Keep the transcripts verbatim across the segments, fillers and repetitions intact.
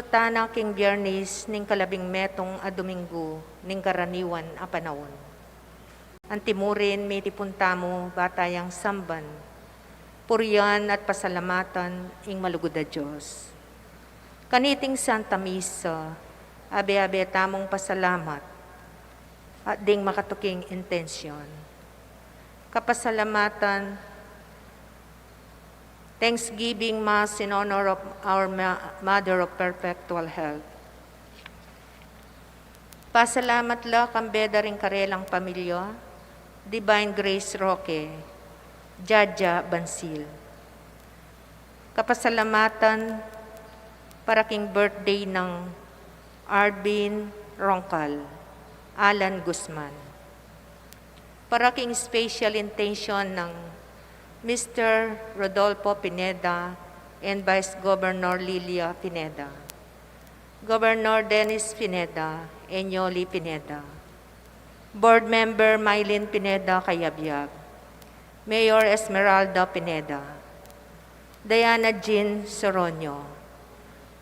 Tana king Biyernes ning kalabing metung a Dominggu ning karaniwan a panaun. Antimurin mitipun tamu ba tayang samban, purian at pasalamatan ing malugud a Dios. Kaniting Santa Misa, abe-abe tamung pasalamat at ding makatuking intensyon. Kapasalamatan, Thanksgiving Mass in honor of our Ma-, Mother of Perpetual Help. Pasalamat la kambe da ring karelang pamilya, Divine Grace Roque, Jaja Bansil. Kapasalamatan para king birthday nang Arvin Roncal, Alan Guzman. Para king special intention nang Mister Rodolfo Pineda and Vice Governor Lilia Pineda, Governor Dennis Pineda and Yoli Pineda, Board Member Mylene Pineda Cayabyab, Mayor Esmeralda Pineda, Diana Jean Soroño,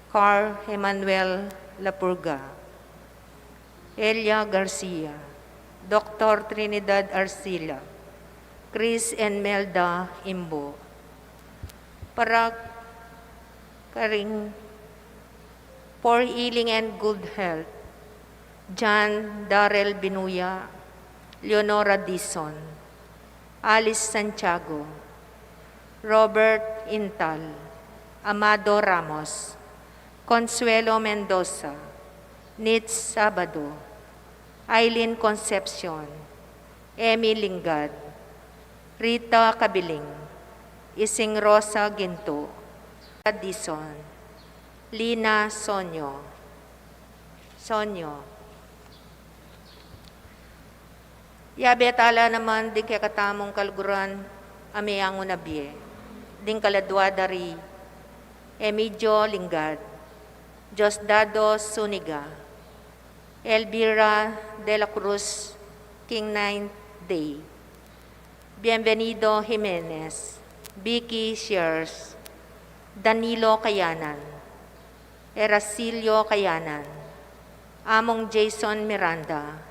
Carl Emmanuel Lapurga, Elia Garcia, Doctor Trinidad Arcila, Chris and Melda Imbo. Para karing for healing and good health, John Darrell Binuya, Leonora Dizon, Alice Santiago, Robert Intal, Amado Ramos, Consuelo Mendoza, Nitz Sabado, Aileen Concepcion, Emmy Lingad, Rita Cabiling, Ising Rosa Ginto, Dizon, Lina Sonyo, Sonyo. Yabe tala naman ding kekatamung kaluguran a meangu na bie, ding kaladua da ri Emidio Lingad, Diosdado Zuniga, Elvira de la Cruz, king ninth day, Bienvenido Jimenez, Vicky Shears, Danilo Kayanan, Eracilio Kayanan, Among Jason Miranda,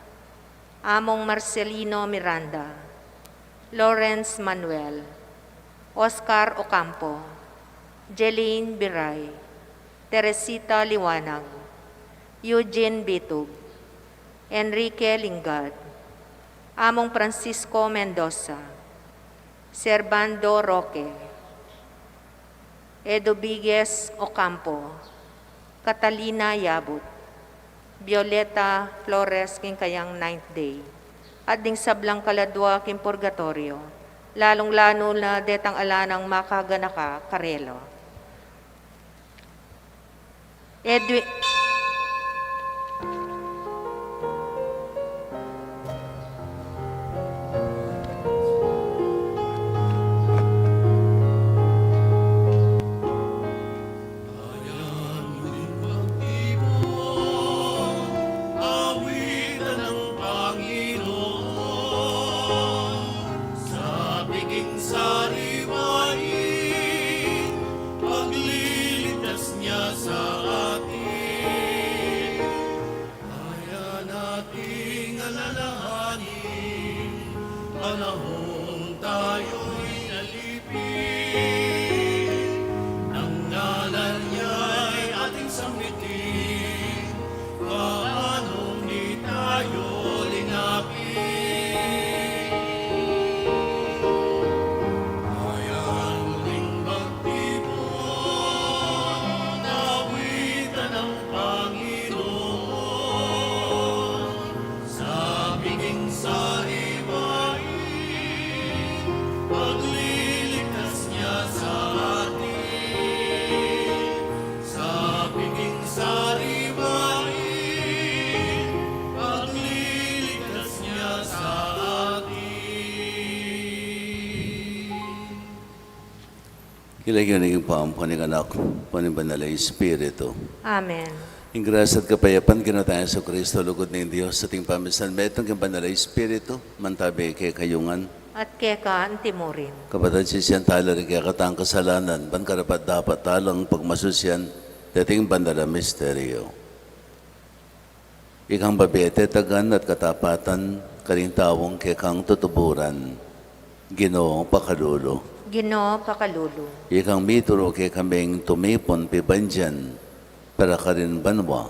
Among Marcelino Miranda, Lawrence Manuel, Oscar Ocampo, Jeline Biray, Teresita Liwanag, Eugene Bitug, Enrique Lingad, Among Francisco Mendoza, Servando Roque, Eduviguez Ocampo, Catalina Yabut, Violeta Flores king kayang ninth day, at ding sablang kaladua king purgatorio, lalung-lalu na detang ala nang makaganaka karela. Edwin. Awitan ng Panginoon sa piging sariwain, pagliligtas niya sa atin. Kaya nating alalahanin, panahong tayo'y nalipit, ang ngalan niya'y ating sambitin, paano ni tayo linapit? Kaya muling magtipon, awitan ang Panginoon. Sa piging sariwain, pagliligtas niya sa atin. Sa piging sariwain, pagliligtas niya sa atin. King lagyu ning Ibpa, ampon ning Anak, ampon ning Banal a Espiritu. Amen. Ing grasya at kapayapan king Ginu tang Jesucristo, lugud ning Dios, at ing pamisan metung king Banal a Espiritu, mantabi kekayu ngan. At keka antimurin. Kapatad, sisian tala ring kekatang kasalanan, ban karapat-dapat talang pagmasusian Dating banal a misteryo. Ikang babie tetagan at katapatan, karing taung kekang tutuburan. Ginu, pakalulu. Ginu, pakalulu. Ikang mituru kekaming tumipun pibandian para karin banua.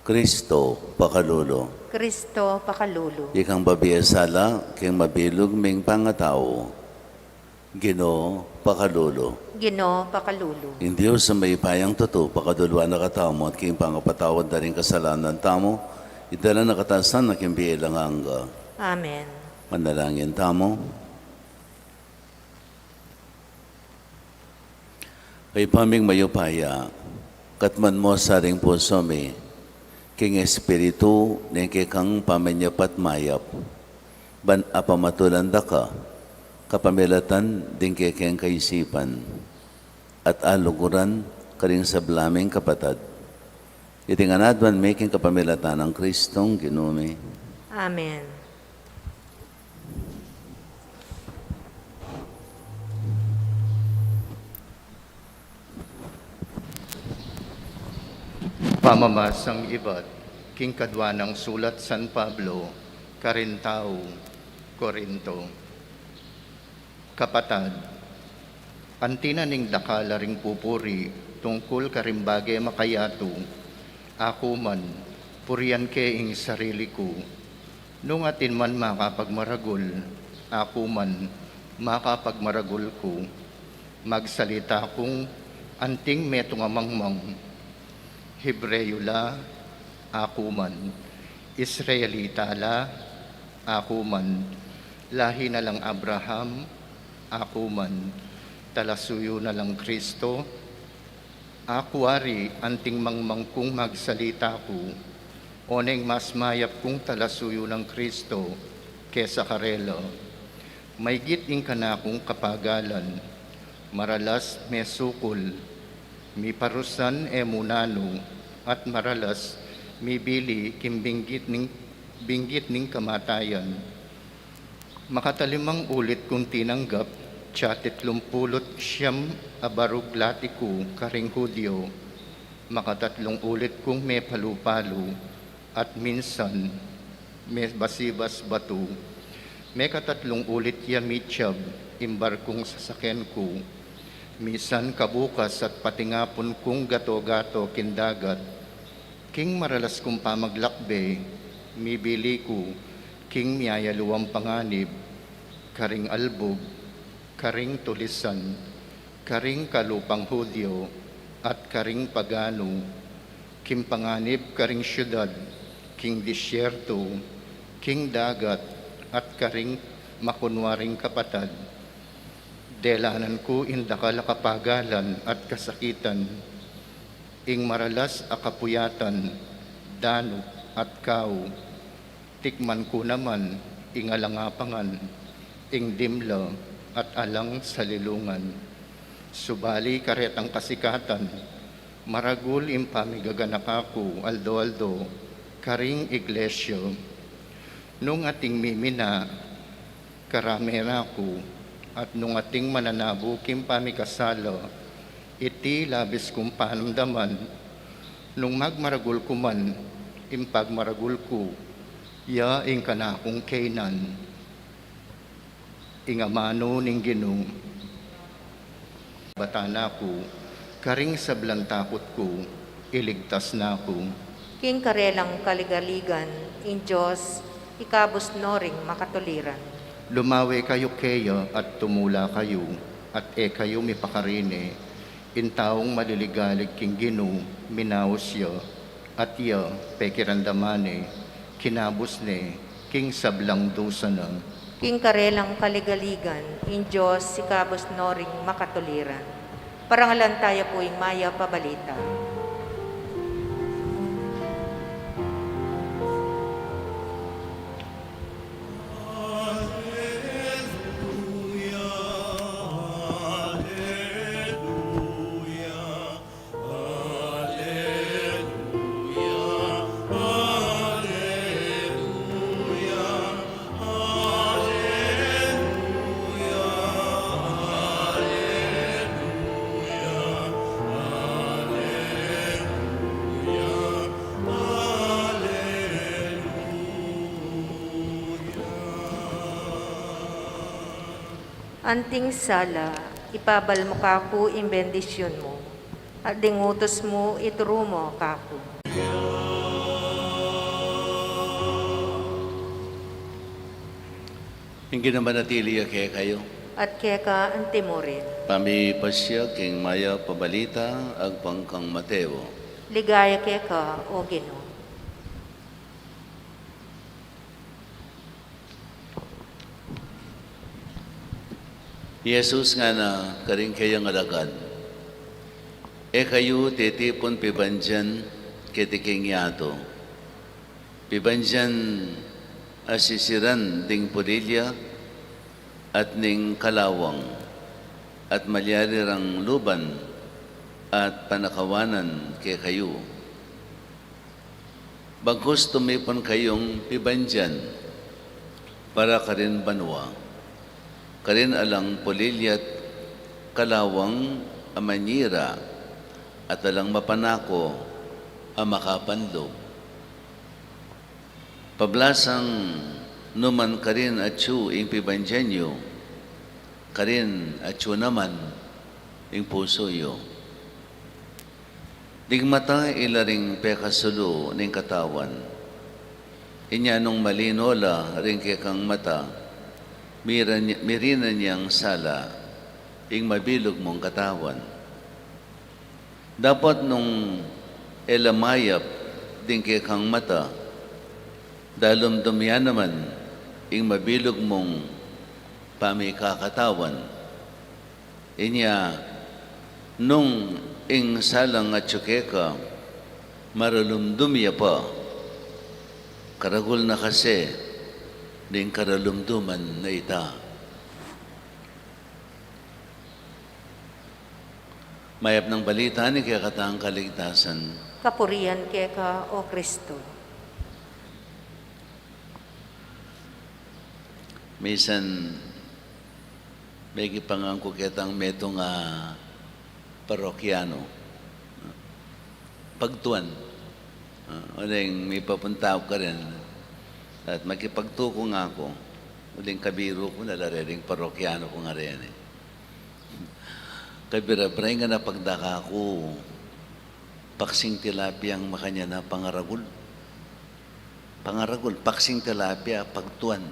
Kristo, pakalulu. Kristo, pakalulu. Ikang babie sala king mabilug ming pangatau. Ginu, pakalulu. Ginu, pakalulu. Ing Dios a mayupayang tutu, pakaluluan na katamu at king pangapatawad da ring kasalanan tamu, idala na katamu king bie alang angga. Amen. Manalangin tamu. Ibpa ming mayupaya, katmuan mu sa ring pusu mi king espiritu ning kekang pamanyap at mayap, ban apamatulan da ka kapamilatan ding kekeng kaisipan at aluguran karing sabla ming kapatad. Iti ngan aduan mi king kapamilatan nang Kristong Ginu mi. Amen. Pamamasang ibat king kadua nang sulat San Pablo karing tau Corinto. Kapatad, anti na ning dakal a ring pupuri tungkul karing bage makayatu, aku man, purian ke ing sarili ku. Nung atin man makapagmaragul, aku man makapagmaragul ku. Magsalita kung anting metung a mangmang. Hebreo la, aku man. Israelita la, aku man. Lahi na lang Abraham, aku man. Talasuyu na lang Kristo, aku wari. Anting mangmang kung magsalita ku, oneng mas mayap kung talasuyu nang Kristo kesa karela. Maygit ing kanakung kapagalan, maralas mesukul, miparusan e mu nanu, at maralas mibili king binggit ning, binggit ning kamatayan. Makatalimang ulit kung tinanggap, tsa titlumpulut siam a barug lati ku karing Hudyo, makatatlung ulit kung mepalu-palu, at minsan mebasibas batu. Mekatatlung ulit ya mityab ing barkung sasaken ku. Misan kabukas at patingapun kung gato-gato king dagat. King maralas kung pamaglakbe, mibili ku king miyayaluang panganib, karing albug, karing tulisan, karing kalupang Hudyo, at karing paganu, king panganib karing syudad, king disyerto, king dagat, at karing makunwaring kapatad. Delanan ku ing dakal a kapagalan at kasakitan, ing maralas a kapuyatan, danup, at kau. Tikman ku naman ing alang apangan, ing dimla, at alang salilungan. Subali karetang kasikatan, maragul ing pamigaganaka ku aldo-aldo karing iglesia. Nung ating mimina, karame na ku, at nung ating mananabu king pamikasala, iti labis kung panamdaman. Nung magmaragul ku man, ing pagmaragul ku, ya ing kanakung kaynan. Ing amanu ning Ginu. Batan na ku, karing sablang takut ku, iligtas na ku. King karelang kaligaligan, ing Dios, ikabus no ring makatuliran. Lumawe kayu keya at tumula kayu, at e kayu mipakarine. Ing taung maliligalig king Ginu, minaus ya, at ya, pekiramdaman ne, kinabus ne, king sablang dusa na. King karelang kaligaligan, ing Dios, ikabus no ring makatuliran. Parangalan taya pu ing mayap a balita. Anting sala, ipabal mu kaku ing bendisyun mu, at ding utus mu ituru mu kaku. Ing Ginu manatili ya kekayu. At keka antimurin. Pamipasiag king mayap a balita agpang kang Mateo. Ligaya keka, O Ginu. Jesus ngana karing kayang alagad, e kayu titipun pibandian keti king yatu, pibandian a sisiran ding pulilya at ning kalawang, at malyari rang luban at panakawanan kekayu. Bagkus tumipun kayung pibandian para karin banua, karin alang pulilya't kalawang a manyira, at alang mapanako a makapanlub. Pablasang numan karin atyu ing pibandian yu, karin atyu naman ing pusu yu. Ding mata ila ring pekasulu ning katawan. Inya nung malino la ring kekang mata, miran-, mirinan yang sala ing mabilug mung katawan. Dapot nung e la mayap ding kekang mata, dalumdum ya naman ing mabilug mung pamikakatawan. Inya, nung ing salang atyu keka, maralumdum ya pa, karagul na kasi ning karalumduman na ita. Mayap nang balita ning kekatang kaligtasan. Kapurian keka, O Kristo. Misan, mekipangan ku ketang metung a parokyano. Pagtuan. Ah, uling mipapunta ku karin. At makipagtu ku nga ku. Uling kabiru ku na la reng parokyano ku nga reni. Kabirabira, ing nganang pagdaka ku, paksing tilapia ing makanyan a pangaragul. Pangaragul, paksing tilapia, pagtuan.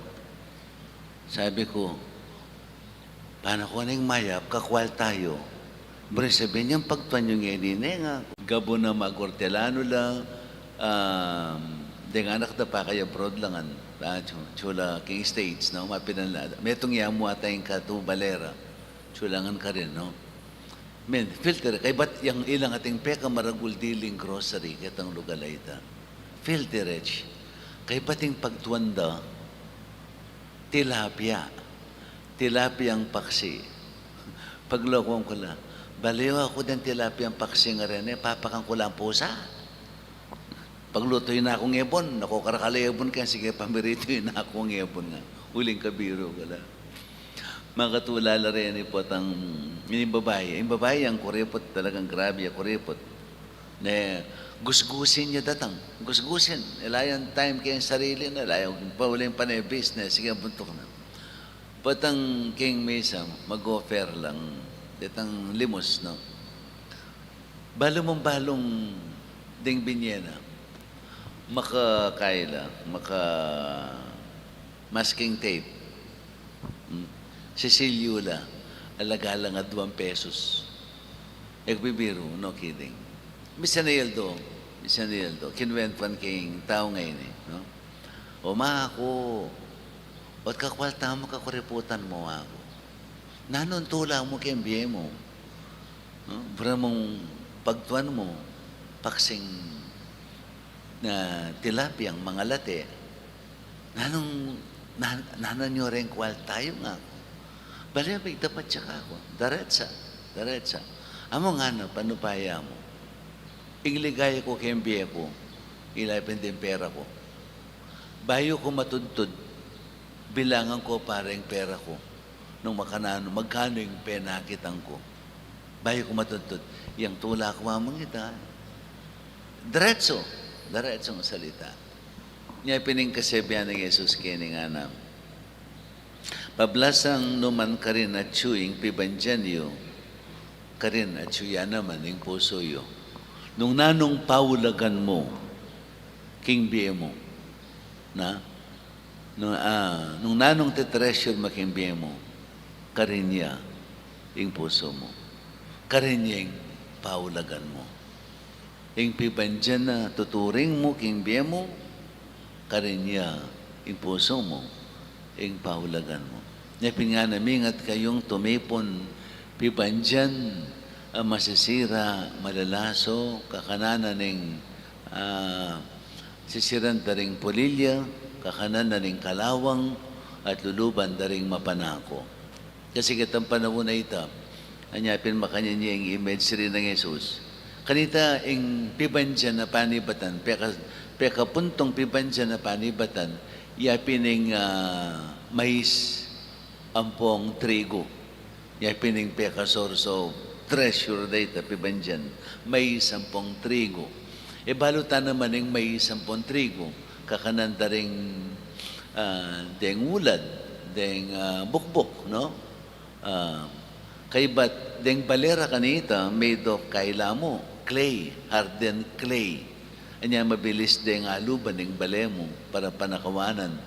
Sabi ku, "Pano ko ning mayap, kakwalta yu?" Buri sabian yang pagtuan yu ngeni, ne nga. Gabun a mag-ortelano la, um, deng anak da pa kaya abroad la ngan. Ah, chu-, chula king States, no? Mapilan la. Metung ya mu ata ing katubalera. Chula ngan karin, no? Men, filter, kaybat yang ilang ating pekamaragul diling grocery, ketang lugal a ita. Filter, kaybat ing pagtuan da, tilapia. Tilapiang paksi. Paglokuan ku la, "Baliwa ku deng tilapiang paksi nga reni, papakan ku lang pusa." Paglutu na kung ebon, naku, karakal a ebon kaya, sige, pamiritu na kung ebon nga. Uling kabiru ku la. Makatula la reni potang, ing babai, ing babai yang kuriput, talagang grabe a kuriput. Ne, gusgusin ya datang, gusgusin. Ala yang time keng sarili na, ala yang pa uling pane business, sige, buntuk na. Potang keng misa, mag-offer lang, detang limus, no? Balu mung balung ding binye na. Maka-, kaila, maka-, masking tape. Hmm. Sisilyu la, alaga la nga duang pesos. E ku bibiru, no kidding. Misan a yaldo, misan a yaldo, kinuwentuan keng tau ngeni, no? "O ma, aku, ot kakwalta mu, kakuriputan mu aku. Nanu ing tula mu keng bie mu?" No? Buri mung pagtuan mu, paksing na tilapiang mangalate. "Nanung, nan-, nanu ing kwalta yu?" nga ku. "Bale, pigtapat ya kaku." Daretsa, daretsa. "Amu ngana, panupaya mu. Ing ligaya ku keng bie ku, ila pin ding pera ku. Bayu ku matudtud, bilangan ku pa reng pera ku nung makananu, magkanu ing penakitan ku. Bayu ku matudtud, yang tula ku mamang ita." Diretso, diretsong salita. Nya pin ing kasabian nang Jesus keni, ngana, Pablasang nu man karin atyu ing pibandian yu, karin atyu ya naman ing pusu yu. Nung nanung paulagan mu king bie mu, na? Nung, ah, nung nanung te-treasure mu king bie mu, karin ya ing pusu mu. Karin ya ing paulagan mu. Ing pibandian a tuturing mu king bie mu, karin ya ing pusu mu, ing paulagan mu. Nya pin ngana, mingat kayung tumipun pibandian a masisira, malalaso, kakanan na ning, ah, sisiran da ring pulilya, kakanan na ning kalawang, at luluban da ring mapanako. Kasi ketang panaun a ita, anya pin makanyan ya ing imagery nang Jesus. Kanita ing pibandian a panibatan, peka-, pekapuntung pibandian a panibatan, ya pin ing, ah, mais ampong trigo. Ya pin ing peka-source of treasure da ita pibandian, mais ampong trigo. E balu ta naman ing mais ampong trigo, kakanan da ring, ah, deng ulad, deng, ah, bukbuk, no? Ah, kaybat deng bale ra kanita, made of, kailamu, clay, hardened clay. Anya mabilis deng aluban ing bale mu para panakawanan,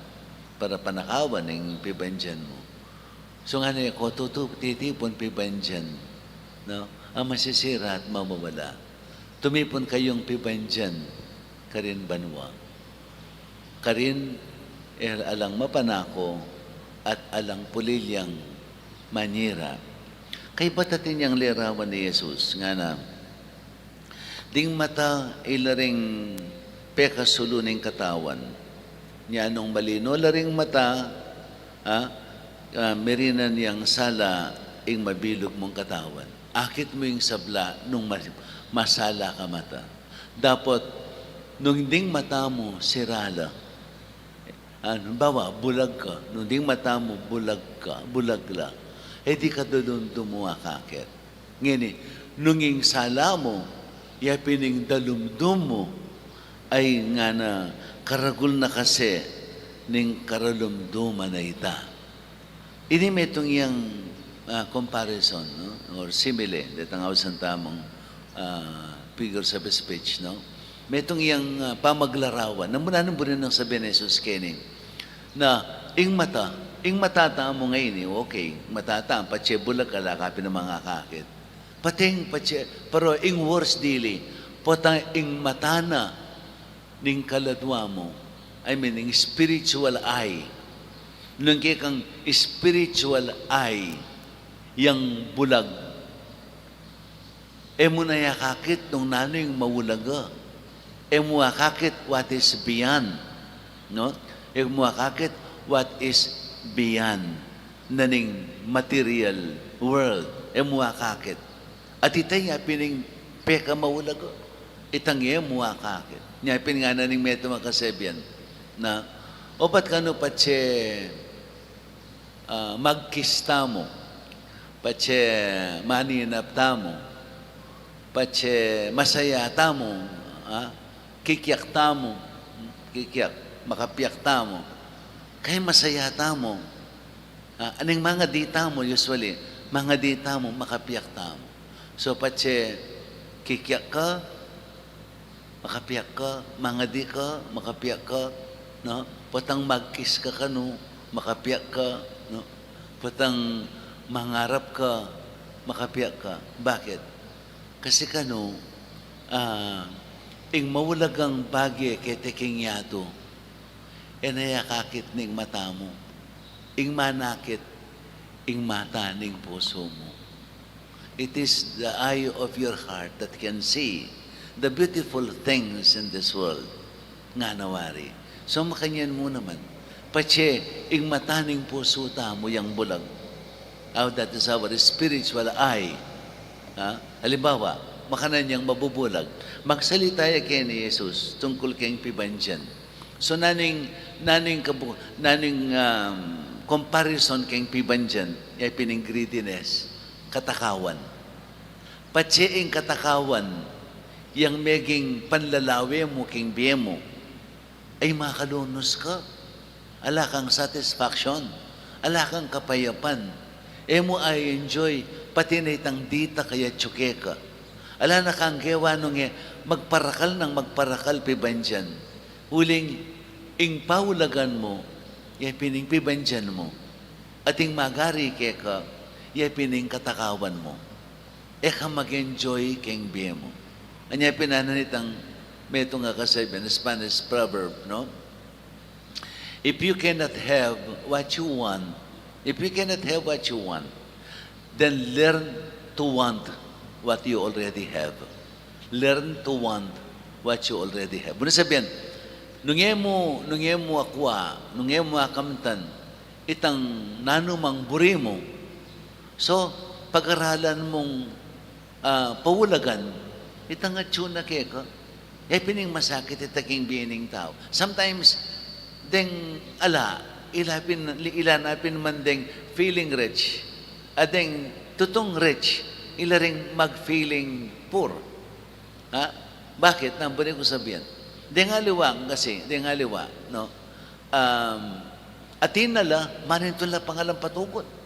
para panakawan ing pibandian mu. So ngana, e ko tutu-, titipun pibandian, no? A masisira at mawawala. Tumipun kayung pibandian karin banua. Karin, e, alang mapanako at alang pulilyang manyira. Kaybat atin yang lerawan ni Jesus, ngana, ding mata ila ring pekasulu ning katawan. Nya nung malino la ring mata, ah, ah, mirinan yang sala ing mabilug mung katawan. Akit mu ing sabla nung mas-, masala ka mata. Dapot, nung ding mata mu sira la, ah, halimbawa, bulag ka, nung ding mata mu bulag ka, bulag la, e di ka dalumdum mu akakit. Ngeni, nung ing sala mu, ya pin ing dalumdum mu, ay ngana, karagul na kasi ning karalumduman a ita. Ini metung yang, ah, comparison, no? Or simile, detang ausan tamung, ah, figures of speech, no? Metung yang, ah, pamaglarawan. Nanu, nanu buri nang sabian ni Jesus keni? Na, ing mata, ing mata tamu ngeni, okay, mata tamu, patse bulag ka, ala ka pin mangakakit. Pating, patse, pero ing worse dili, potang ing mata na ning kaladua mu, I mean, ing spiritual eye. Nung kekang spiritual eye, yang bulag, e mu na ya akakit nung nanu ing maulaga. E mu akakit what is beyond, no? E mu akakit what is beyond na ning material world. E mu akakit. At ita ya pin ing pekamaulaga. Itang e mu akakit. Nya pin ngana ning metung a kasebian na, obat kanu patse ah, magkis tamu, patse maninap tamu, patse masaya tamu, ah, kikiak tamu, kikiak, makapiak tamu, kaya masaya tamu, ah, aning mangadi tamu, usually, mangadi tamu, makapiak tamu. So, patse kikiak ka, makapiak ka, mangadi ka, makapiak ka, no? Potang magkis ka kanu, makapiak ka, no? Potang mangarap ka, makapiak ka. Bakit? Kasi kanu, ah, ing maulagang bage keti king yatu, e na ya akakit ning mata mu. Ing manakit, ing mata ning pusu mu. It is the eye of your heart that can see the beautiful things in this world. Ngana wari. So, makanyan mu naman. Patse, ing mata ning pusu tamu yang bulag. How that is our spiritual eye. Ha? Halimbawa, makanan yang mabubulag. Magsalita ya keni Jesus tungkul keng pibandian. So, nanu ing, nanu ing kabu-, nanu ing, um, comparison keng pibandian, ya pin ing greediness, katakawan. Patse ing katakawan, yang meging panlalawe mu keng bie mu, ay makalunus ka. Ala kang satisfaction. Ala kang kapayapan. E mu a-enjoy, pati na itang ditak a atyu keka. Ala na kang gewa nung e magparakal nang magparakal pibandian. Uling ing paulagan mu, ya pin ing pibandian mu. At ing magari keka, ya pin ing katakawan mu. E ka mag-enjoy keng bie mu. Anya pin anan itang metung a kasabian, Spanish proverb, no? If you cannot have what you want, if you cannot have what you want, then learn to want what you already have. Learn to want what you already have. Buni sabian, nung e mu, nung e mu akua, nung e mu akamtan, itang nanumang buri mu, so, pag-aralan mung, ah, paulagan, itang atyu na keka. E pin ing masakit, ita king bie ning tau. Sometimes, deng ala, ila pin, ila na pin man deng feeling rich. A deng tutung rich, ila ring mag-feeling poor. Ha? Bakit? Nanu buri kung sabian? Deng aliwa kasi, deng aliwa, no? Um, atin na la, manintun la pangalang patugut.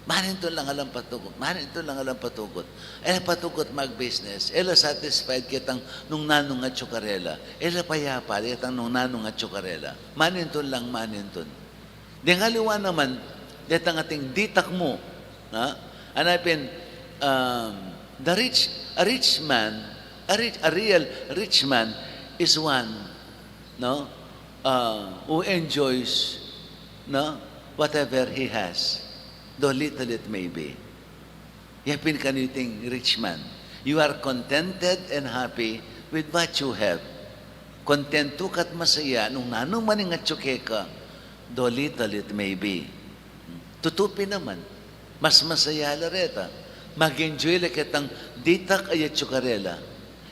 Manintun la ngalang patugut. Manintun la ngalang patugut. E la patugut mag-business. E la satisfied ketang nung nanung atyu karela. E la payapa ketang nung nanung atyu karela. Manintun lang manintun. Deng aliwa naman, detang ating ditak mu, ha? Anya pin, um, the rich, a rich man, a rich, a real rich man is one, no? Uh, who enjoys, no? Whatever he has, though little it may be. Ya pin kaniting rich man. You are contented and happy with what you have. Kontentu ka't masaya nung nanu man ing atyu keka, though little it may be. Tutu pin naman, mas masaya la reta. Mag-enjoy la ketang ditak a atyu karela.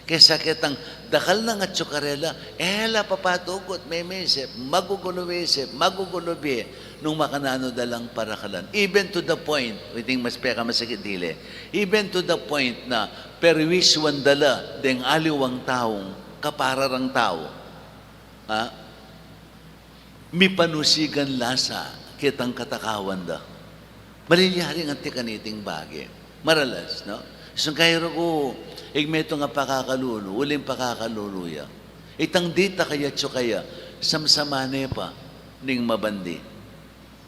Kesa ketang dakal nang atyu karela, e la papatugut, memisip, magugulu isip, magugulu bie, nung makananu da lang parakalan. Even to the point, iti ing mas pekamasikit dili, even to the point na perwisyuan da la deng aliwang taung kapararang tau. Ha? Mipanusigan la sa ketang katakawan da. Malilyari ngan ti kaniting bage. Maralas, no? Sungkay rugu, ing metung a pakakalulu, uling pakakalulu ya. Itang ditak a atyu kaya, samsaman ne pa ning mabandi.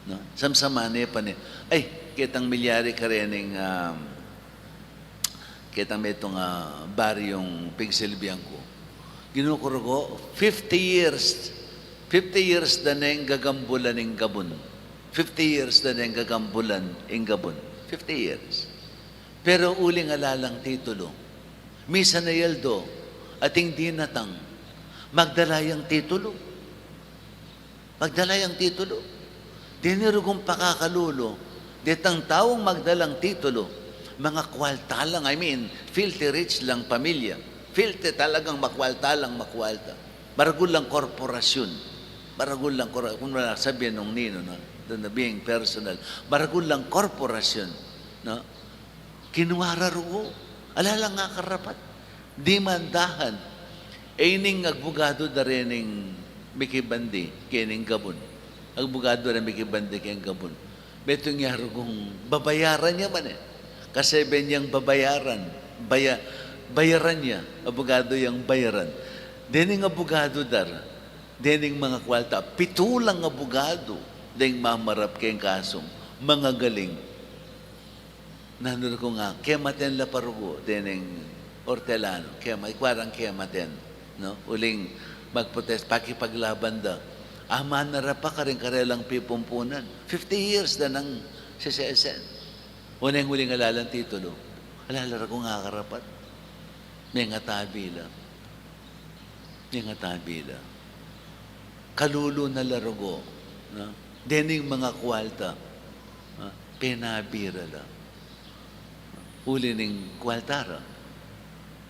No? Samsaman ne pa ning, ay, ketang milyari karening, um, ketang metung a baryung pigsilbian ku. Ginu ku rugu, fifty years, fifty years da neng gagambulan ing gabun. Fifty years da neng gagambulan ing gabun. Fifty years. Pero uling ala lang titulu. Misan a aldo, ating dinatang, magdala yang titulu. Magdala yang titulu. Deni rugung pakakalulu, detang taung magdalang titulu, mangakwalta lang, I mean, filthy rich lang pamilya. Filthy, talagang makwalta lang makwalta. Maragul lang korporasyun. Maragul lang kor-, kung wala sabihin nung ninu, no? Doon na being personal. Maragul lang korporasyun, no? Kinua ra rugu. Ala lang akarapat. Dimandahan. E ining agbugadu da rening mikibandi kening gabun. Agbugadu da rening mikibandi kening gabun. Metung ya rugung babayaran ya man e. Kasi beni yang babayaran. Baya-, bayaran ya. Abugadu yang bayaran. Dening abugadu da ra, dening mangakwalta, pitu lang abugadu deng mamarap keng kasung, mangagaling. Nanu ku nga, kematen la pa rugu, dening ortelano, kema-, ikua rang kematen, no? Uling magprotest, pakipaglaban da. Aman na ra pa karing karelang pipumpunan. Fifty years da nang sesesen. Oneng uling ala lang titulu. Ala la rugung akarapat. Mengatabi la. Mengatabi la. Kalulu na la rugu, no? Dening mangakwalta, no? Penabi ra la. Uli ning kwalta ra.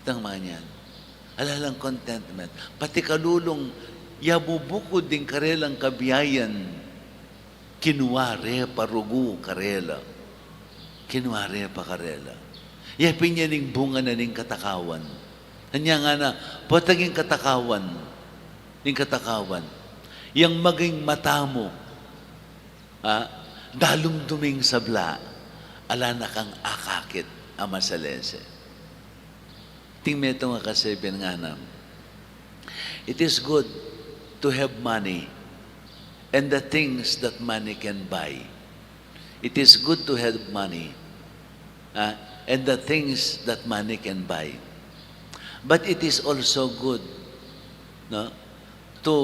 Tang manyan. Ala lang contentment. Pati kalulung yabubukud ding karelang kabiayan, kinua re pa rugu karela. Kinua re pa karela. Ya pin ya ning bunga na ning katakawan. Anya ngana, potang ing katakawan, ing katakawan, yang maging mata mu, ha? Dalumdum ing sabla, ala na kang akakit a masalese. Ating metung a kasebian ngana, it is good to have money and the things that money can buy. It is good to have money, ah, and the things that money can buy. But it is also good, no, to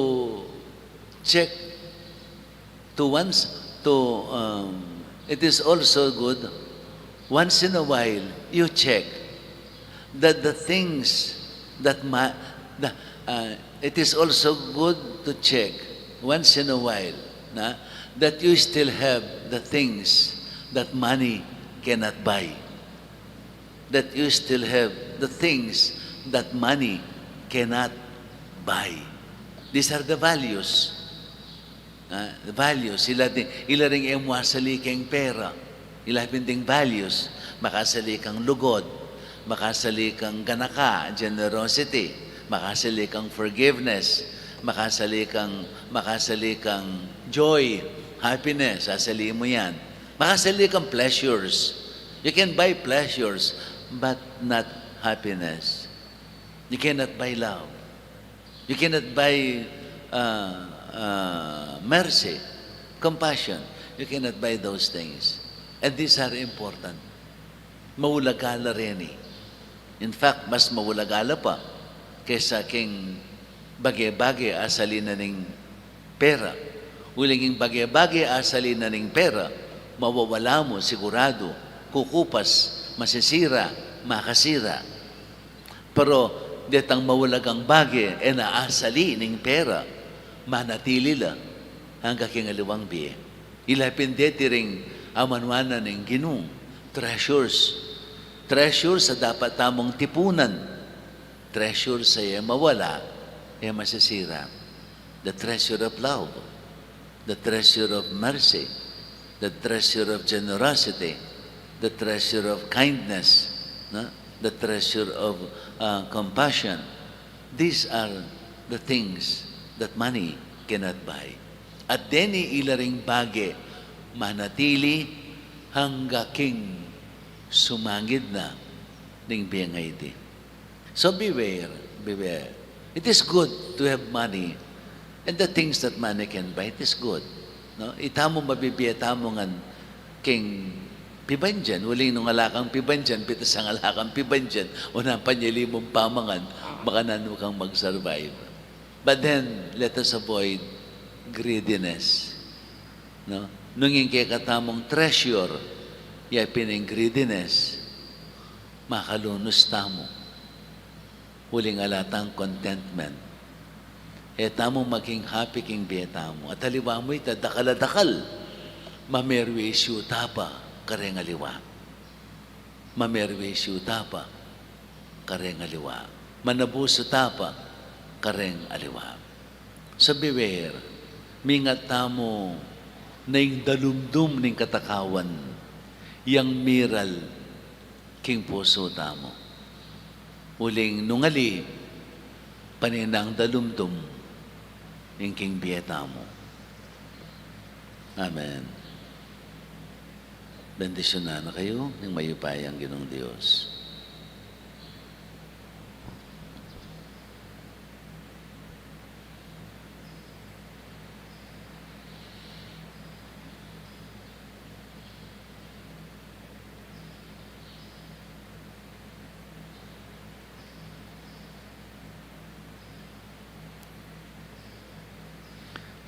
check to once to, um, it is also good once in a while you check that the things that ma-, the, uh, it is also good to check once in a while na, that you still have the things that money cannot buy. That you still have the things that money cannot buy. These are the values. Ah, values, ila di, ila ring e mu asali keng pera. Ila pin ding values, makasali kang lugud, makasali kang ganaka, generosity, makasali kang forgiveness, makasali kang, makasali kang joy, happiness, asali mu yan. Makasali kang pleasures. You can buy pleasures, but not happiness. You cannot buy love. You cannot buy, uh, uh, mercy, compassion. You cannot buy those things. And these are important. Maulaga la reni. In fact, mas maulaga la pa kesa king bage-bage a asali na ning pera. Uling ing bage-bage a asali na ning pera, mawawala mu, siguradu, kukupas, masisira, makasira. Pero detang maulagang bage e na asali ning pera, manatili la angga king aliwang bie. Ila pin deti ring amanuan na ning Ginu, treasures. Treasures a dapat tamung tipunan. Treasures a e mawala, e masisira. The treasure of love, the treasure of mercy, the treasure of generosity, the treasure of kindness, no? The treasure of, uh, compassion. These are the things that money cannot buy. At deni ila ring bage manatili angga king sumangid na ning bie a iti. So beware, beware. It is good to have money and the things that money can buy, it is good. No? Itamu mabibie tamu ngan king pibandian. Uling nung ala kang pibandian, pitas nung ala kang pibandian, o napan ya limung pamangan, makananu kang mag-survive. But then, let us avoid greediness. No? Nung ing kekatamung treasure, ya pin ing greediness, makalunus tamu. Uling ala tang contentment. E tamu maging happy king bie tamu. At aliwa mu ita, dakal a dakal, mamerwisyu ta pa kareng aliwa. Mamerwisyu ta pa kareng aliwa. Manabusu ta pa kareng aliwa. So beware, mingat tamu na ing dalumdum ning katakawan yang miral king pusu tamu. Uling nung ali, pane nang dalumdum ing king bie tamu. Amen. Bendisyunan na kayu ning mayupayang Ginung Dios.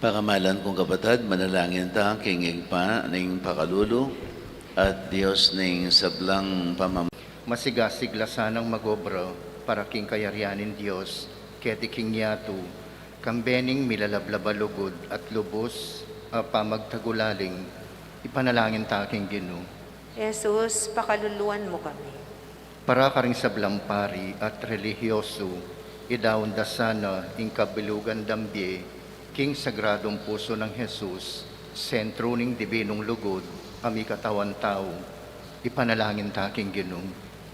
Pakamalan kung kapatad, manalangin ta king Ibpa ning pakalulu at Dios ning sablang pamam- Masigasig la sanang mag-obra para king kayarian ning Dios keti king yatu, kambe ning milalablab a lugud at lubus a pamagtagulaling, ipanalangin ta king Ginu. Jesus, pakaluluan mu kami. Para karing sablang pari at relihiyosu, idaun da sana ing kabilugan dang bie king Sagradung Pusu nang Jesus, sentru ning dibinung lugud a mikatawan tau. Ipanalangin ta king Ginu.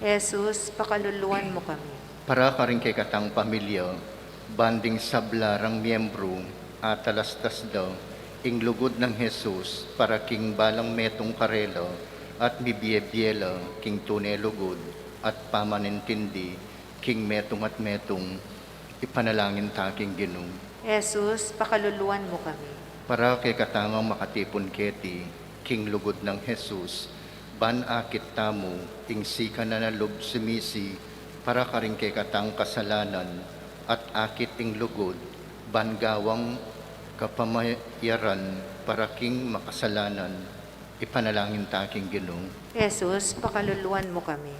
Jesus, pakaluluan mu kami. Para karing kekatang pamilya, ban ding sabla rang miyembru atalastas da Ing lugud nang Jesus para king balang metung karela at mibie-bie la king tune lugud at pamanintindi king metung at metung, ipanalangin ta king Ginu. Jesus, pakaluluan mu kami. Para kekatang makatipun keti king lugud nang Jesus, ban akit tamu ing sikanan a lub sumisi para karing kekatang kasalanan, at akit ing lugud ban gawang kapamayaran para king makasalanan, ipanalangin ta king Ginu. Jesus, pakaluluan mu kami.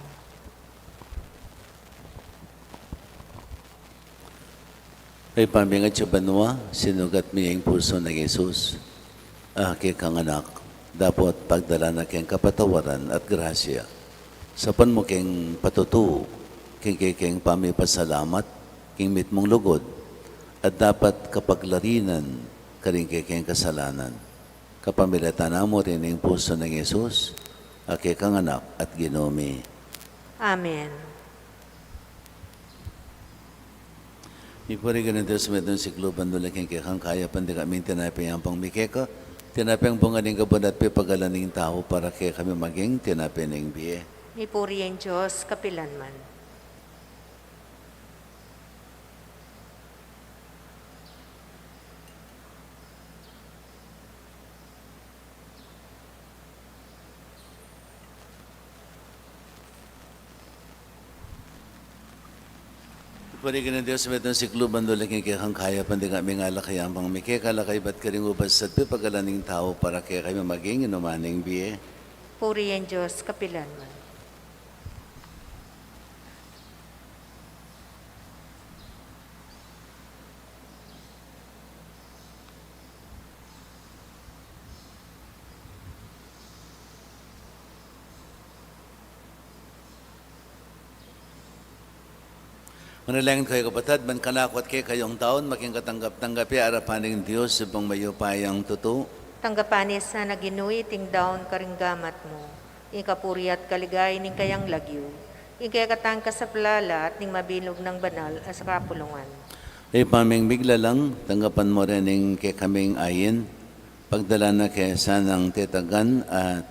Ibpa mi atsu ka banua, sinukat mi ing pusu nang Jesus, a kekang Anak, dapot pagdalan na keng kapatawaran at grasya. Sapan mu keng patutu king kekeng pamipasalamat king mitmung lugud, at dapat kapaglarinan karing kekeng kasalanan. Kapamilatan na mu rin ing pusu nang Jesus, a kekang Anak at Ginu mi. Amen. Mipuri ka ning Dios, metung siklu bandul king kekang kayapan, dikta ming tinape yang pang mi keka, tinape yang bunga ning kabud at pipagalan ning tau, para kekami maging tinape ning bie. Mipuri ing Dios kapilanman. Puri ka ning Dios, metung siklu bandul king kekang kayapan, dikta ming alak yang pang mi keka, alak ibat karing ubas at pipagalan ning tau, para kekami maging inuman ning bie. Puri ing Dios kapilanman. Manalangin kayu, kapatad, ban kanaku at kekayu ing daun maging katanggap-tanggap ya king arapan ning Dios, Ibpang mayupayang tutu. Tanggapan na sana, Ginu, iting daun karing gamat mu, ing kapurian at kaligayan ning kayang lagyu, ing kekatang kasaplalan at ning mabilug nang banal a kapulungan. Ibpa ming miglalang, tanggapan mu rin ing kekaming ain, pagdalan na ke sanang tetagan at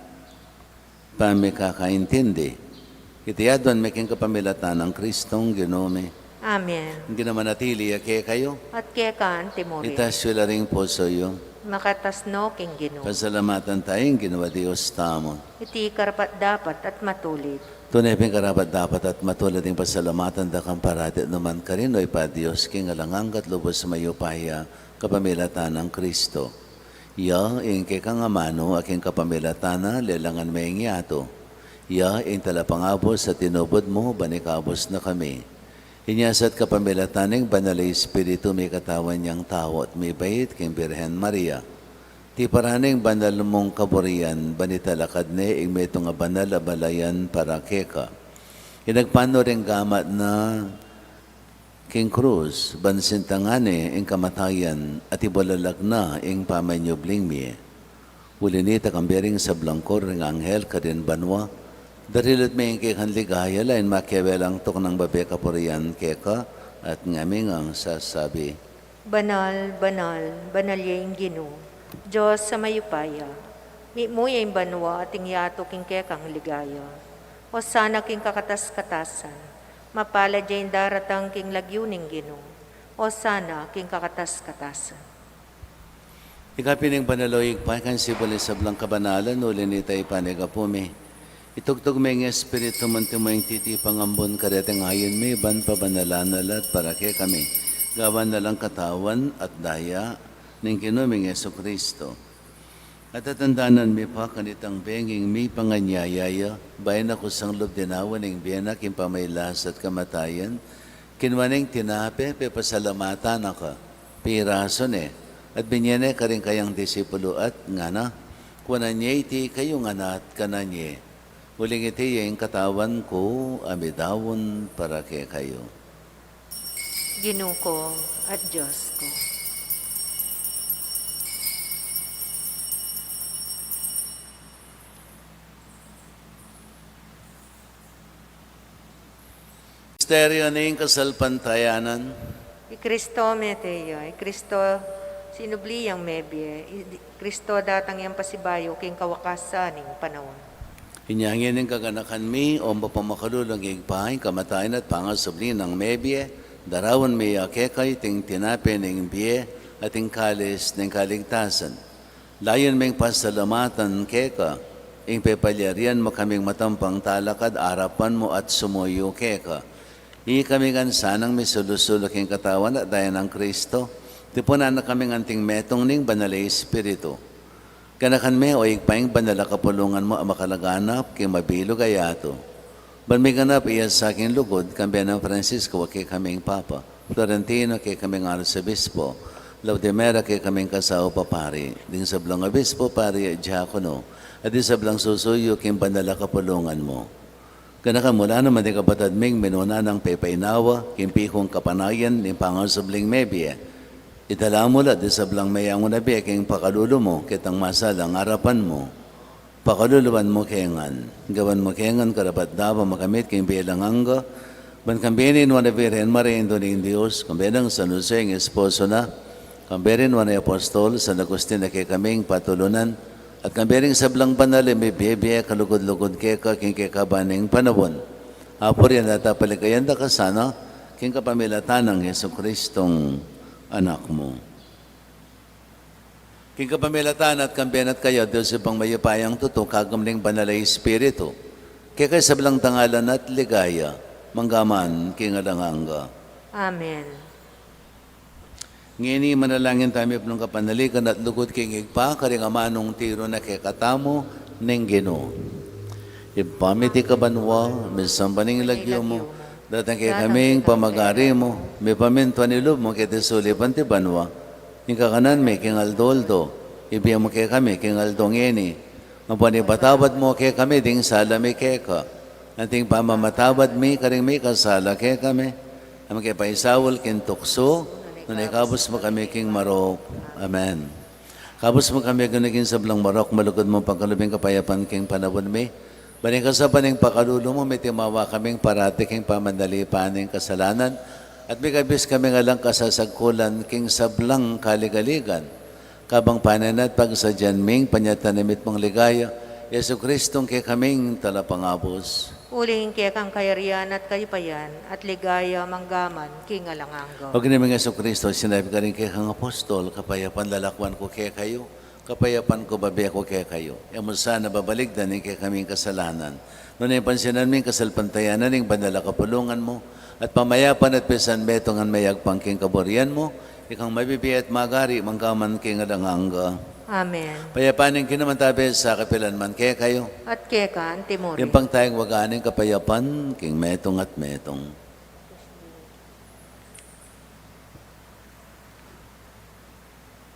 pamikakaintindi. Iti aduan mi king kapamilatan nang Kristong Ginu mi. Amen. Ing Ginu manatili ya kekayu. At keka anti mu rin. Itas yu la ring pusu yu. Makatas no king Ginu. Pasalamatan taya ing Ginu a Dios tamu. Iti karapat-dapat at matulid. Tune pin karapat-dapat at matulid ing pasalamatan da kang parati at nukarin man, O Ibpa, Dios king alang angga at lubus mayupaya, kapamilatan nang Kristo. Ya ing kekang amanu, a king kapamilatan na lelangan me ing yatu. Ya ing talapangabus a tinubud mu, ban ikabus na kami. Inya sa at kapamilatan ning Banal a Espiritu, mikatawan yang tau at mibait king Birhen Maria. Tiparan ning banal mung kaburian, ban italakad ne ing metung a banal a balayan para keka. Inagpan no ring gamat na king krus, ban sintangan ne ing kamatayan, at ibulalag na ing pamanyubling mie. Uli nita, kambe ring sablang koro ring anghel karin banua, darilut me ing kekang ligaya, lain makiabe lang tuknang babe kapurian keka, at ngami ngan sasabi: Banal, banal, banal ya ing Ginu, Dios a mayupaya. Mitmu ya ing banua at ing yatu king kekang ligaya. Osana king kakatas-katasan. Mapalad ya ing daratang king lagyu ning Ginu. Osana king kakatas-katasan. Ika pin ing banal, O Ibpa, ika ing sibul ning sablang kabanalan, uli nita ipanyawad mu pu mi. Itugtug me ing Espiritu mu, antimo ing titipang ambun kareting ain mi, ban pabanalan na la at para kekami gawan na lang katawan at daya ning Ginu ming Jesucristo. At tatandanan mi pa kanitang bengi ing mipanganyaya ya, bayu na kusang lub dinaun ing bie na king pamagkasakit at kamatayan, kinua ne ing tinape, pepasalamatan na ka, pirasu ne, at binie ne karing kayang disipulu at ngana: Kuanan ye iti kayu ngan at kanan ye, uling iti ya ing katawan ku a midaun para kekayu. Ginu ku at Dios ku. Misteryu ning kasalpantayanan. I Kristo mete ya, i Kristo Sinubli yang mebie, i Kristo datang yang pasibayu king kawakasan ning panaun. Inya ngeni kaganakan mi, o mapamakalulung Ibpa, ing kamatayan at pangasubli nang mebie, daraun mi ya keka iting tinape ning bie at ing kalis ning kaligtasan. Layun ming pasalamatan keka ing pepalyarian mu kaming matampang talakad arapan mu at sumuyu keka. Ikami ngan sanang misulu-sulu king katawan at daya nang Kristo, tipunan na kaming anting metung ning Banal a Espiritu. Ganakan me, o Ibpa, ing banal a kapulungan mu a makalaganap king mabilug a yatu. Ban miganap iya sa king lugud, kambe nang Francisco a kekaming Papa, Florentino a kekaming Arsobispo, Laudimera a kekaming kasaup a pari, ding sablang obispo, pari at diakono, at ding sablang susuyu king banal a kapulungan mu. Ganakan mu la naman ding kapatad ming minuna nang pepainawa king pikung kapanayan ning pangasubling mebie. Itala mu la ding sablang meyangu na bie king pakalulu mu, ketang masalang arapan mu. Pakaluluan mu ke ngan. Gawan mu ke ngan karapat-dapat makamit king bie alang angga, ban kambe ning Nuan a Virgen Maria, Indu ning Dios, kambe nang San Jose ing esposo na, kambe ring nuan a apostol, San Agustin a kekaming patulunan, at kambe ring sablang banal a mibie-bie kalugud-lugud keka king kekaban ning panaun. Apurian at apalikayan da ka sana, king kapamilatan nang Jesucristong Anak mu. King kapamilatan na at kambe na at kaya, Dios Ibpang mayupayang tutu, kagum ning Banal a Espiritu, keka ing sablang dangalan at ligaya, mangga man king alang angga. Amen. Ngeni manalangin tamu king kapanaligan at lugud king Ibpa, karing amanung tiru na kekatamu ning Ginu. Ibpa mi, atiu ka banua, misamban ya ing lagyu mu, datang kekami ing pamagari mu, mipamintuan ing lub mu keti sulip anti banua. Ing kakanan mi king aldo-aldo, ibie mu kekami king aldo ngeni. Ampo ipatawad mu kekami ding sala mi keka, anti ing pamamatawad mi karing mikasala kekami. E mu ke paisaul king tuksu, nune ikabus mu kami king marok. Amen. Kabus mu kami, Ginu, king sablang marok, malugud mung pagkalub ing kapayapan king panaun mi. Ban king kasapan ning pakalulu mu, mitimawa kaming parati king pamanalipan ning kasalanan, at mikabus kaming alang kasasagkulan king sablang kaligaligan. Kabang panenayan at pagsadyan ming panyatang ning mitmung ligaya, Jesucristong kekaming Talapangabus. Uling keka ing kayarian at kayupayan at ligaya mangga man king alang angga. O Ginu ming Jesucristo, sinabi mu karing kekang apostol, kapayapan lalakwan ku kekayu, kapayapan ku bibie ku kekayu. E mu sana babalikdan ing kekaming kasalanan, nune pansinan mu ing kasalpantayanan ning banal a kapulungan mu, at pamayapan at pisanmetungan mayagpang king kaburian mu, ikang mabibie at magari mangga man king alang angga. Amen. Ing kapayapan ning Ginu manatili sa kapilan man kekayu. At keka antimurin. Ing pangtayag waga ning kapayapan king metung at metung.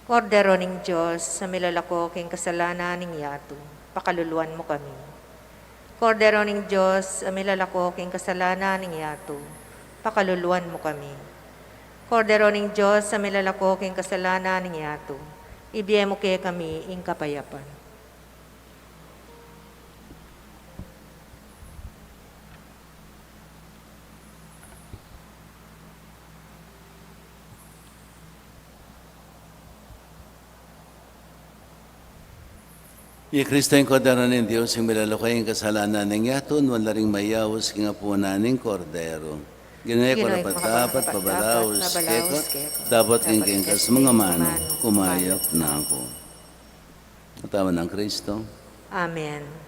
Kordero ning Dios, a milalako king kasalanan ning yatu, pakaluluan mu kami. Kordero ning Dios, a milalako king kasalanan ning yatu, pakaluluan mu kami. Kordero ning Dios, a milalako king kasalanan ning yatu, ibie mu kekami ing kapayapan. I Kristo ing Kordero ning Dios, ing milalako king kasalanan ning yatu, nuan la ring mayaus king apunan ning Kordero. Ginu, e ku karapat-dapat pabalaus keka, dapot king kekang amanu, kumayap na ku. Katawan nang Kristo. Amen.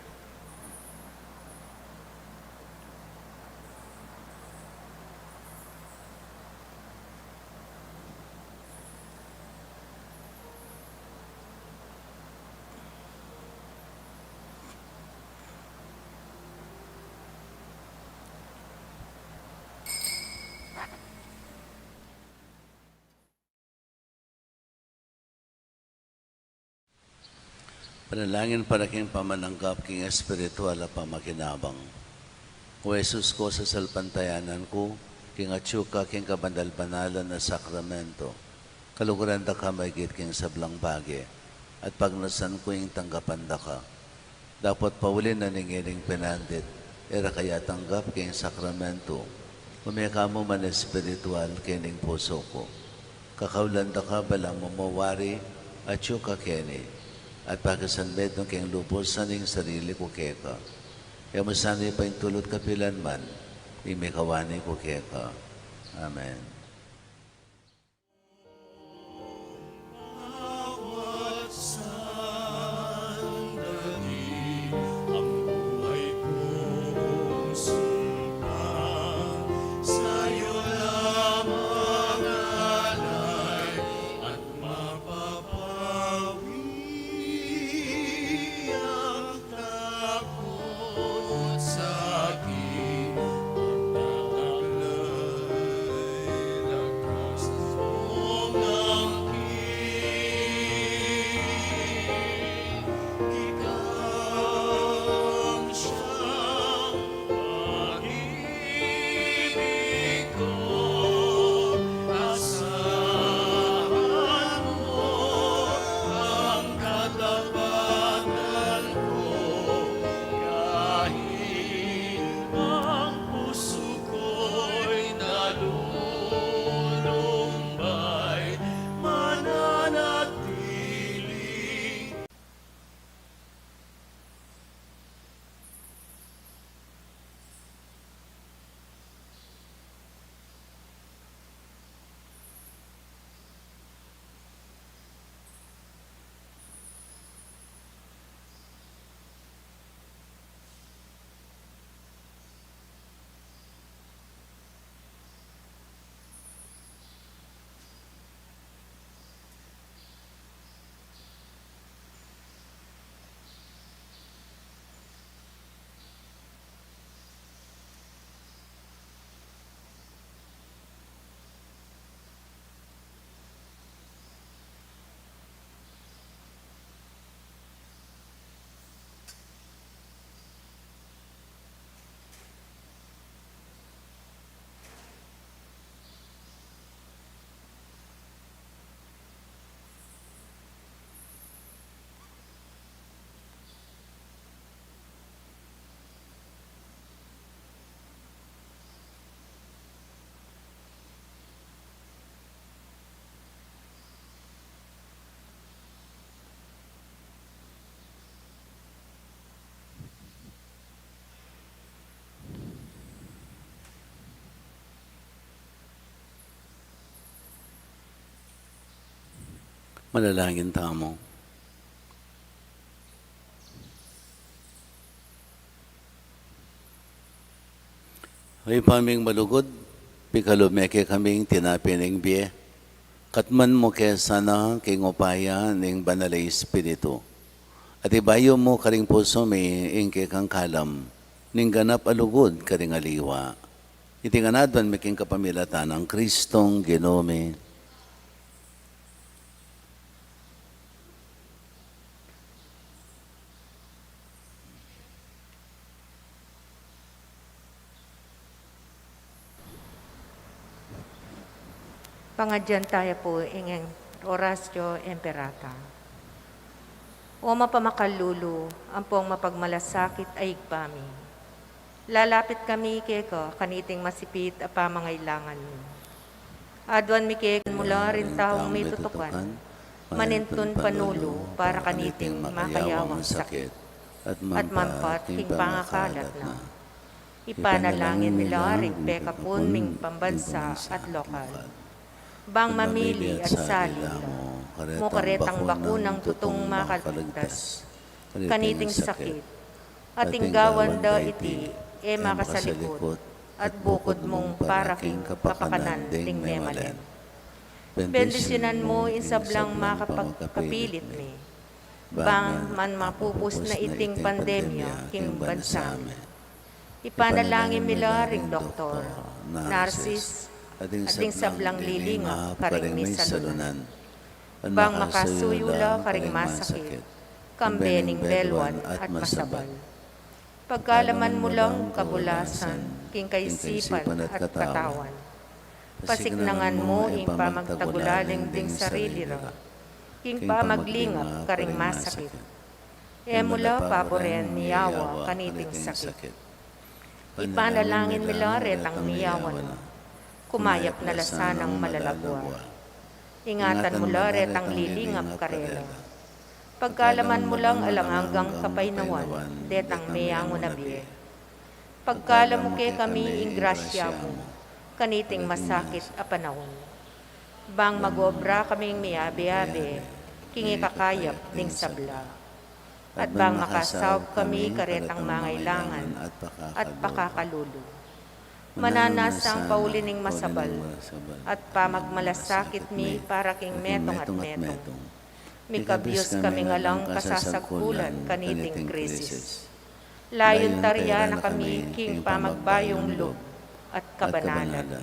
Panalangin para king pamananggap king espiritual a pamakinabang. O Jesus ku, sasalpantayanan ku king atyu ka king kabanal-banalan a sakramento. Kaluguran da ka maigit king sablang bage, at pagnasan ku ing tanggapan da ka. Dapot pauli na ning ining penandit, e ra ka ya tanggap king sakramento, ume ka mu man espiritual king pusu ku. Kakaulan da ka balang mamawari, atyu ka keni, at pakisanmetung ke ing lubus ning sarili ku keka. E mu sana ipaintulut kapilanman ing mikawani ku keka. Amen. Manalangin tamu. Ibpa ming malugud, pikalub me kekami ing tinape ning bie. Katmuan mu ke sana king upaya ning Banal a Espiritu. At ibayu mu karing pusu mi ing kekang kalam ning ganap a lugud karing aliwa. Iti ngan aduan mi king kapamilatan nang Kristong Ginu mi. Pangadyan taya pu ing Oratio Imperata. O mapamakalulu, ampong mapagmalasakit a Ibpa mi. Lalapit kami keka kaniting masipit a pamangailangan mi. Aduan mi keka mula ring taung mitutukan, manintun panulu para kaniting makayawang sakit, at mampat king pangakalat na. Ipanalangin mi la ring pekapun ming pambansa at lokal. Bang mamili at sali la mu karetang bakunang tutung makaligtas kaniting sakit, at ing gawan da iti e makasalikut, at bukud mung para king kapakanan ding memalen. Bendisyunan mu ing sablang makapagkapilit mi, bang man mapupus na iting pandemya king bansa mi. Ipanalangin mi la ring doktor, narsis, at ding sablang lilingap karing misalunan, bang makasuyu la karing masakit, kambe ning belwan at masabal. Pagkalaman mu lang kabulasan king kaisipan at katawan. Pasiknangan mu ing pamagtagulaling ding sarili ra king pamaglingap karing masakit. E mu la paburen miyawa kaniting sakit. Ipanalangin mi la retang miyawa na, kumayap na la sanang malagwa. Ingatan mu la retang lilingap karela. Pagkaluban mu lang alang anggang kapaynawan detang meangu na bie. Pagkalub mu kekami ing grasya mu kaniting masakit a panaun, bang mag-obra kaming miyabe-abe king ikakayap ning sabla. At bang makasaup kami karetang mangailangan at pakakalulu, mananasang pauli ning masabal at pamagmalasakit mi para king metung at metung, mikabyus kaming alang kasasagkulan kaniting krisis. Layun tarian na kami king pamagbayung lub at kabanalan.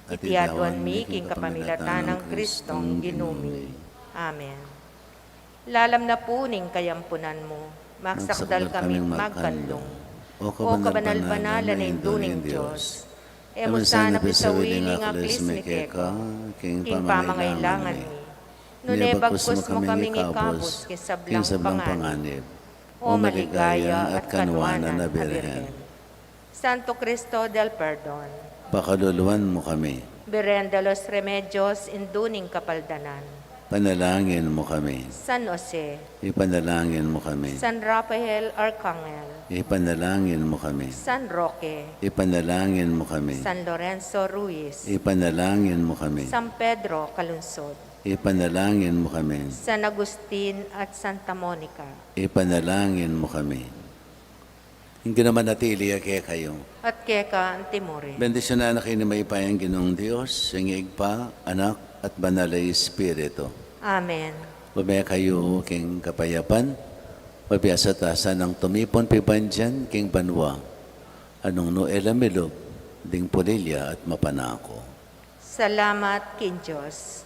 Iti aduan mi king kapamilatan nang Kristong Ginu mi. Amen. Lalam na pu ning kayampunan mu, magsakdal kaming magkanlung. O kabanal-banalan a Indu ning Dios, e mu sana pisawiling aklis mi keka king pamangailangan mi, nune bagkus mu kaming ikabus king sablang panganib, O maligaya at kanuanan a Birhen. Santo Cristo del Perdon, pakaluluan mu kami. Birhen de los Remedios, Indu ning Kapaldanan, panalangin mu kami. San Jose, ipanalangin mu kami. San Rafael Arcangel, ipanalangin mu kami. San Roque, ipanalangin mu kami. San Lorenzo Ruiz, ipanalangin mu kami. San Pedro Calungsod, ipanalangin mu kami. San Agustin at Santa Monica, ipanalangin mu kami. Ing Ginu manatili ya kekayu. At keka antimurin. Bendisyunan na kayu ning mayupayang Ginung Dios, ing Ibpa, Anak, at Banal a Espiritu. Amen. Lume kayu king kapayapan, mabiasa ta sanang tumipun pibandian king banua, a nung nu e la milub ding pulilya at mapanaku. Salamat king Dios.